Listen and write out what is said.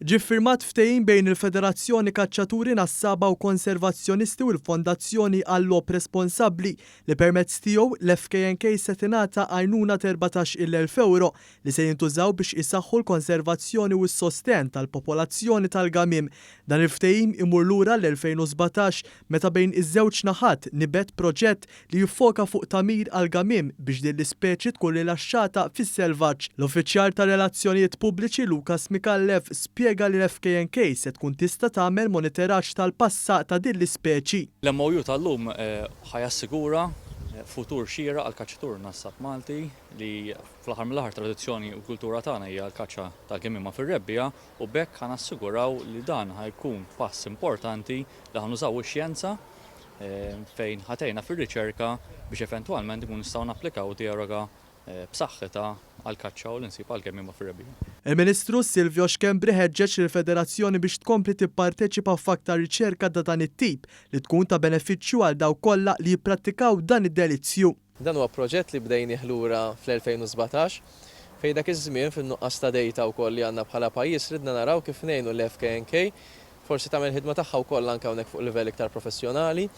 Ġie ffirmat ftehim bejn il-Federazzjoni Kaċċaturi Nassaba u Konservazzjonisti u l-Fondazzjoni għal-Logħob Responsabbli li permezz tiegħu l-FKNK se tingħata għajnuna t'14,000 ewro li se jintużaw biex isaħħu l-konservazzjoni u s-sostenn tal-popolazzjoni tal-gamiem. Dan il-ftehim imur lura l-2017 meta bejn iż-żewġ naħat nibet proġett li jiffoka fuq tagħmir għall-gamiem biex din l-ispeċi tkun rilaxxata fis-selvaġġ. L-Uffiċjal tar-Relazzjonijiet Pubbliċi Lucas Micallef spjega li l-FKNK se tkun tista' tagħmel moniteraġġ tal-passa ta' din l-ispeċi. L-MOU tal-lum ħa jassigura futur xieraq għall-kaċċatur nassab Malti li fl-aħħar mill-aħħar tradizzjoni u kultura tagħna hija l-kaċċa tal-gamiema fir-rebbiegħa u b'hekk ħa nassiguraw li dan ħa jkun pass importanti li ħa nużaw ix-xjenza fejn ħa tgħinna fir-riċerka biex eventwalment inkunu nistgħu napplikaw deroga b'saħħitha għall-kaċċa u l-insib għall-gemiema fir-rebbiegħa. Il-Ministru Silvio Schembri ħeġġeġ lill-Federazzjoni biex tkompli tipparteċipa f'aktar riċerka ta' dan it-tip li tkun ta' benefiċċju għal dawk kollha li jipprattikaw dan id-delizzju. Dan huwa proġett li bdejnih lura fl-2017, fejn dak iż-żmien fin-nuqqas ta' data wkoll li għandna bħala pajjiż ridna naraw kif ngħinu l-FKNK forsi tagħmel il-ħidma tagħha wkoll anke hawnhekk fuq livell iktar professjonali.